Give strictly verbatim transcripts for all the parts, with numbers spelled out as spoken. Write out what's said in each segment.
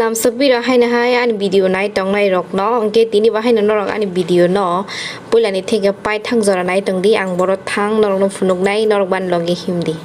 Tamsok biro haino hai ani video nai tongnai rokno, hwnkhe tini bo haino norok ani video no puilani theke pai thang jora nai tongdi, ang boro thang norokno phunuknai, norok bani logi himdi.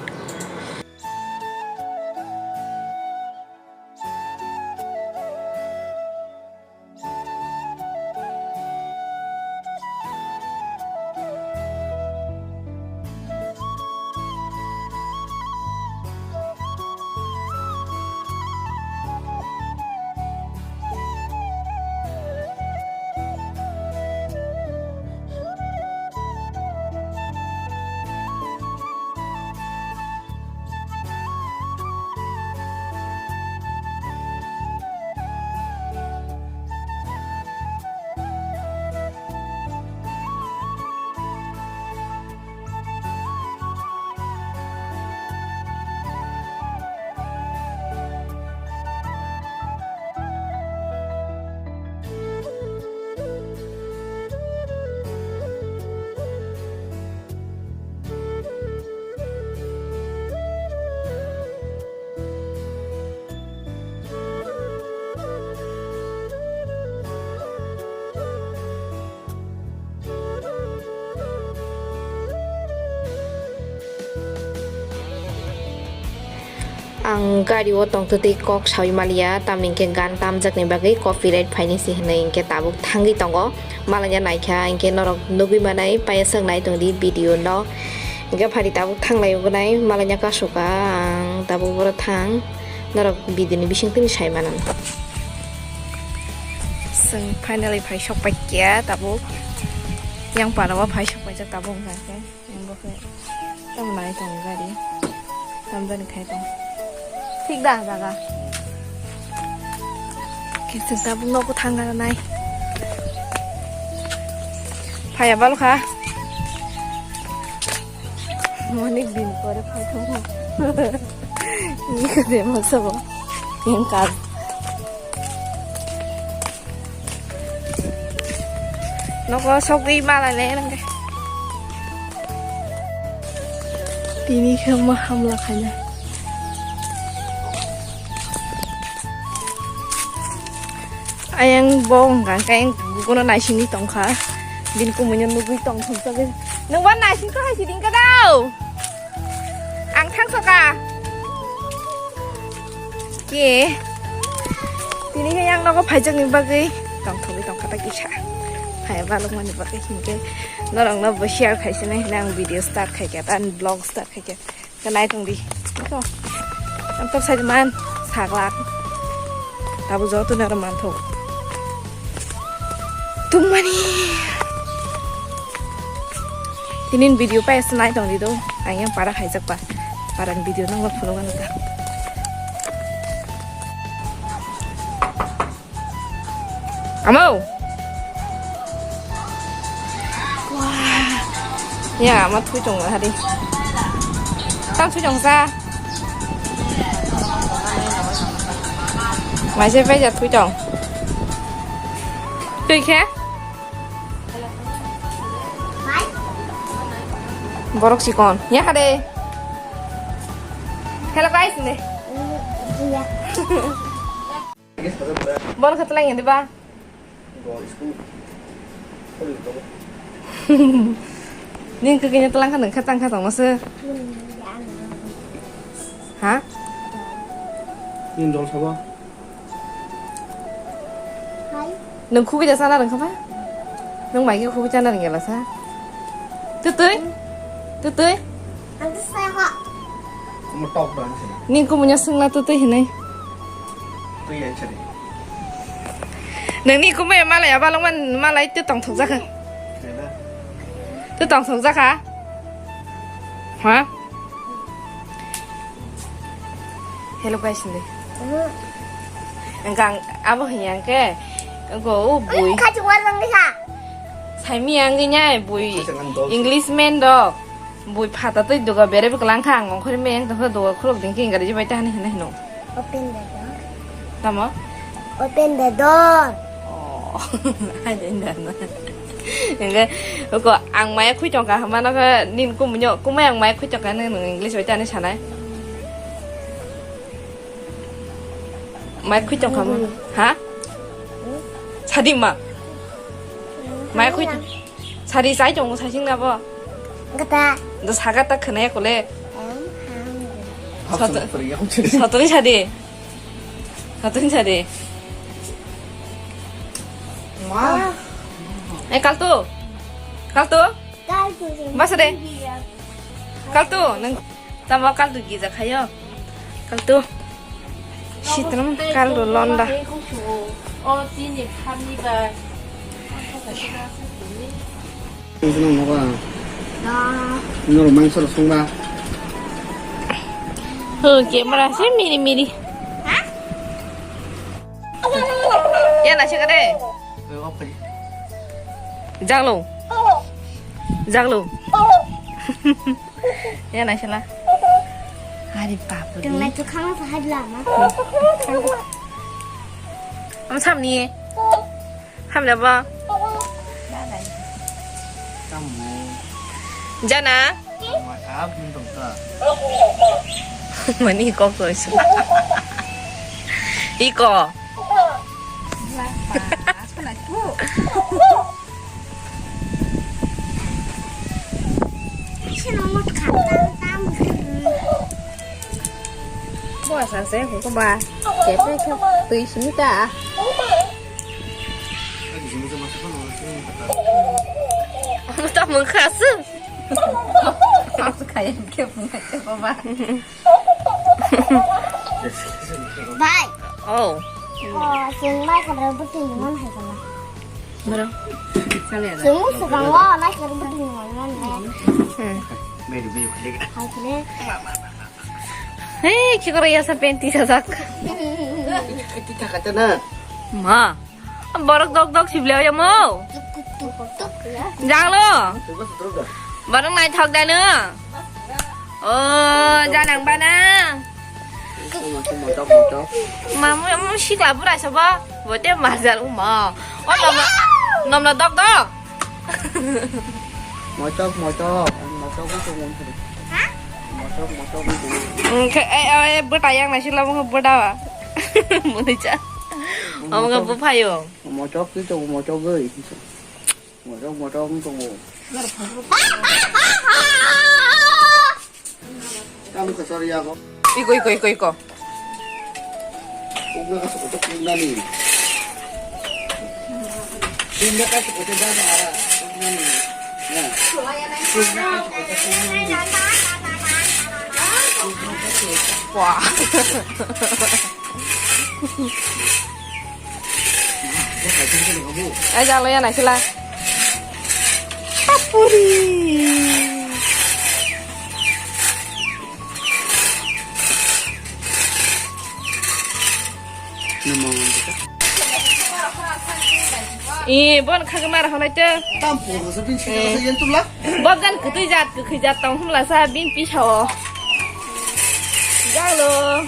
Ang gari o tongtwtwi kok saui maliya, tamni hwnkhe gan tamjakni bagwi copyright phainai se hwnwi hwnkhe tabuk thangwi tongo. Malanya naikha hwnkhe norok nugwi manai, payaswk nai tongdi video no. Hwnkhe phari tabuk thanglai wngnai, malanya kasoka ang tabuk boro thang. Norok video ni bisingtwi sai manang. Chwng finally phai sok pai kya tabuk. Yang para o phai sok pai jak tabuk hwnkha khe. Yang bo khe. Tamo nai tong gari. Tamjani khai tong. Thik da jaga. Khe chwng tabuk nogo thang nai. Phaya balo kha. Monik din pore phai thung. Ni khe de mo sabo. Yang kar. Nogo sogwi mala le nang de. Tini khe ma hamla khaina. Ayang bo hwnkha khe ayang gugono naisingwi tongkha. Bini kumui no nugwi tong thung sagwi. Nwng bo naising kha hai siding ka dao. Ang thangsoka. Ke. Tini khe yang nogo phaijakni bagwi tongthogwi tongkha ta kisa. Phai balokmani bagwi hinkhe norokno bo share khaisinai hinwi ang video start khaikha ta ani vlog start khaikha. Khe nai tongdi. Iko. Ang tok sai man saglak. Tabuk joto naro manthok. Tungmani. Tinin video pa ese nai tongdi do. Ang yang para khaijak pa. Parang video nang lok phunuk ano ta. Amo. Wah. Ya, ama thui tong hari. Tang thui tong sa. Mai se pai ja thui tong. Tui khe? Borok sikon. Ya hade. Hello guys, ne. Bol khatlang ya diba? Ning khe kini tlang kha nang kha tang kha tong se. Ha? Ning dol sabo. Nwng khugui da chana rwngkha ba? Nwng mai khe khugui chana rwngya lasa? Twtwi? Twtwi? Ang to sai ha. Omo tok dong se. Ning kumui no swngla twtwi hinwi. Twi ai chari. Nwng ni kumui malai abalong man malai twi tong thok jakha. Twi tong thok jakha. Ha? Hello guys, hindi. Mhm. Engkang abo hinyang ke, engko o bui. Khachi warang ni kha. Saimi yang ni nyai bui. Khachi nang dol. Englishman dok. Bui phata tei duga bere biklang kha ang ongkhor me yang tokha duga khulok ding ke Engraji bai ta hani hana hino. Open the door. Tamo? Open the door. Oh, hai dai dana. Engke, ko ang maya khui tongka, mano khe nin kumunyo, kumai ang maya khui tongka, nang nang English bai tani sanai. Mai khui tong kha mo? Ha? Sadi ma? Mai khui tong. Sadi sai tong mo sai sing na bo? Gata. Do saga ta khna ya kole. Em, ham. Satun sadi. Satun sadi. Ma. Eh, kaltu. Kaltu. Kaltu. Bas de. Kaltu, nang tamo kaltu gija khayo. Kaltu. Sitram kaltu londa. Nung mangsa rok songba. Oh, camera se miri miri. Ya na se kare. Jaglo. Jaglo. Ya na se la. Hari bapu. Tong lai tu khama pa hari lama. Am samni. Hamna ba. Jana. Mani kok koi su. Iko. Bo sa se ko ba. Ke pe ke tui simi ta. Amo ta mung kha su. Kaya ke mung kha ko ba. Bai. Oh. Oh, sing mai ka ro buti ni mon hai ka. Bro. Sing mu su bang wa mai ka ro buti ni mon mon hai. Hmm. Hai kene. Hei, kikoro ya sa penti sajak. Iti thakata na. Ma. Borok dok dok sible ya mo. Janglo. Borok naithok da no. Oh, janang bana. Mamu, mamu sikla bura sabo. Bote majar uma. Oh, nomno, nomno dok dok. Mochok, mochok. Mochok ko tong. Ha? Mochok, mochok ko tong. Ke, eh, eh, bwta yang nasi lamu bwta. Muni cha. Omo ke buphayo. Mochok ki to mochok goi. Mochok, mochok ko tong. Kamu kasar ya ko. Iko, iko, iko, iko. Uga kasar ko tong nani. Uga kasar ko tong nani. Ya. Wah. Ai jalo ya naisila. Papuri. Eh, bon khagwi mara honai te. Tam puro se bin sita se yen tula. Bok jan kwtwi jat, kwkhwi jat tong hwnla sa bin pisao. Jalo.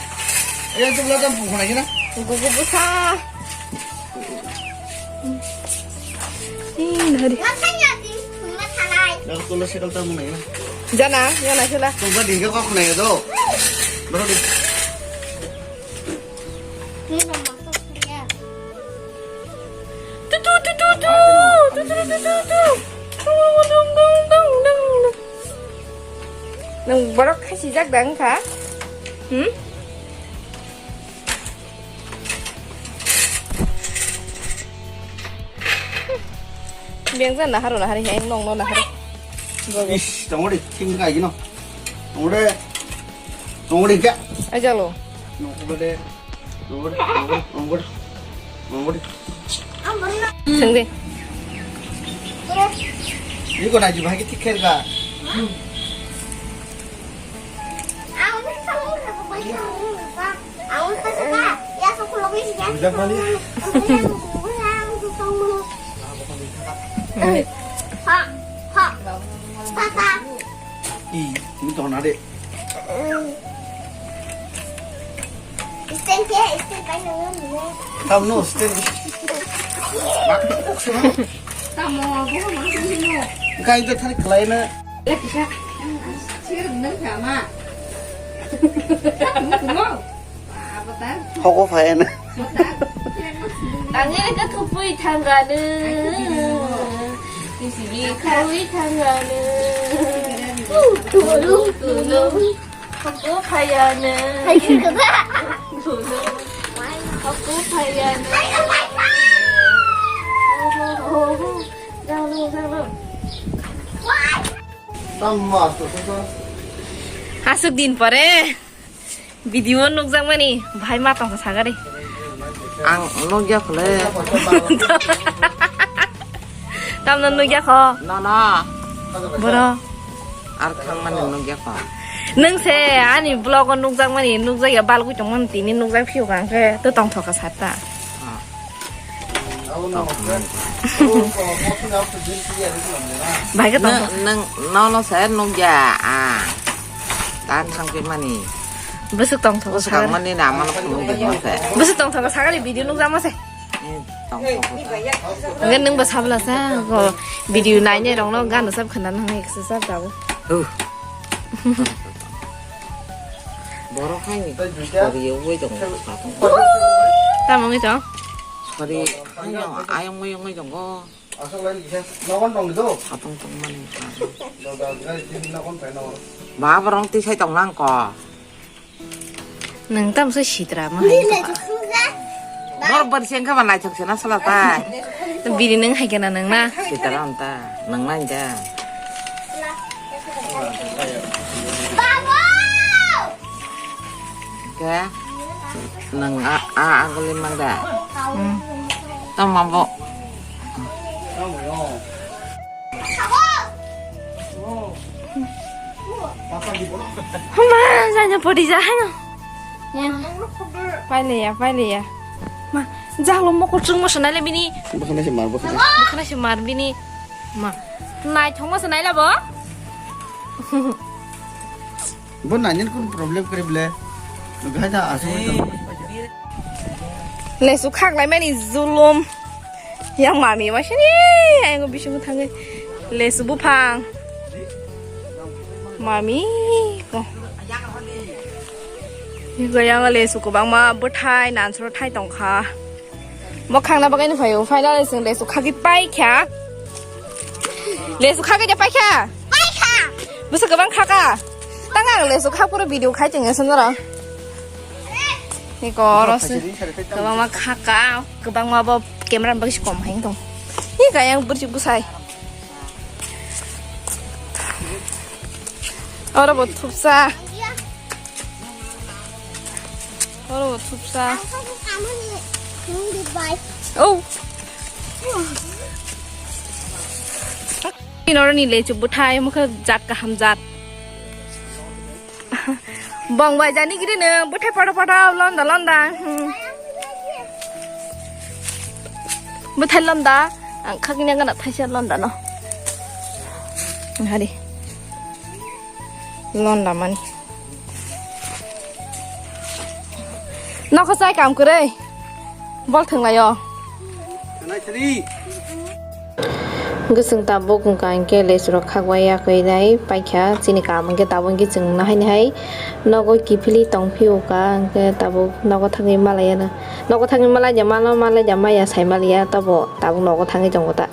Yen tula tam puro na gina. Gugu busa. Ih, nari. Dak tula sekal tam na gina. Jana, jana sila. Tungba dingga kok na do. Bro di. Tutu, tutu, tu. Tutu, tutu, tu. Dung, dung, dung, dung, dung. Nang borok khasi jak dang kha? Hmm? Bengsa naharo nahari hai nong no nahari. Ish, tongori, king kai gino. Tongori, tongori kya? Ajalo. Nong ko de. Tongori, tongori, tongori, tongori. Sengde. Ini ko naji bahagi tikher ka. Bujak bali. Ih, ini tong na de. Stand khe, stand pai nang nang nang. Tam no, stand. Mak kok se ma. Tamo, bo ma se no. Kai to thari khlai na. Eh, kisa. Sir nang sama. Tamo, tamo. Apa tan? Hoko phai na. Ang ini ke thupui thangga ne. Kisi bi khawi thangga ne. Tulu, tulu. Aku kaya ne. Tulu. Aku kaya ne. Jalo, jalo. Aswk din pore video nukjakmani bahai ma tongkha sagari. Ang nukya khole. Tamno nukya kho? Nono. Boro. Ar thangmani nukya kho. Nwng se ani vlog o nukjakmani nukjakya balgwi tongmani tini nukjak phiyok ang khe to tongthokha satta. Ah. Bai khe tongthok. Nang, nang, nono se nukya, ah. Ta thangpi mani. Bwswk tongthok. Bwswk mani na mano phunuk di mo se. Bwswk tongthok sagari video nukjama se. Eh, tongthok. Ngan nang ba sabla sa ko video nai ne rong no gan sab khana nang ne sab jabu. Huh. Borok hai ni. Kori yo wai dong. Tamo ngi to. Kori. Ano, ayang mo yong tongo. Asal lain kisa nogon tong gitu. Atong tong mani. Nogon tong gitu, nogon tong mani. Ba, borong tisai tong nang ko. Nang tam se sitra ma. Bor bor seng ka ba nai chok sena sala ta. Biri nang hai kana nang na. Sitra am ta, nang nang ja. Babu! Ke? Nang a, a, a, guli manda. Hmm. Tama bo. Hama, janya podi ja, hano. Ya. Paile ya, paile ya. Ma, jalo mokol chwng mosa naile bini. Bwkhana se mar, bwkhana. Bwkhana se mar bini. Ma, nai thong mosa naila bo. Bo nangin kun problem kre ble. Gai da asuk. Lesu khak lai mani zulum. Yang mami masini. Yang bisu thangwi. Lesu buphang. Mami. Ko. Yang lesu kwbangma bwthai nansro thai tongkha. Mokhang na bagwi no phaio, finally chwng lesu khagwi paikha. Lesu khagwi de paikha? Paikha. Bwswk kwbang khaka? Tang ang lesu khak puro video khai chwng esun oro. Ni ko oro se kwbangma khaka, kwbangma bo camera ni bagwi se kom hai tong. Ni kayang bursi bwsai. Oro bo thupsa. Oro bo thupsa. Oh. Ini oro ni lechu bwthai mokhe jat kaham jat. Bong bai jani giri no bwthai pada pada londa londa. Hmm. Bwthai londa. Ang khakni gana thaisa londa no. Hari. Londa mani. Nokho chai kam kwrwi. Bol thwnglaio. Gosong tabuk wngkha hinkhe lesurok khakbai yakwi nai paikha chini kam hinkhe tabuk hinkhe chwng nahaini hai nogo kiphilwi tongphio ka hinkhe tabuk nogo thangwi malaiyano nogo thangwi malaija mano malaija maya sai maliya tobo tabuk nogo thangwi tongo ta.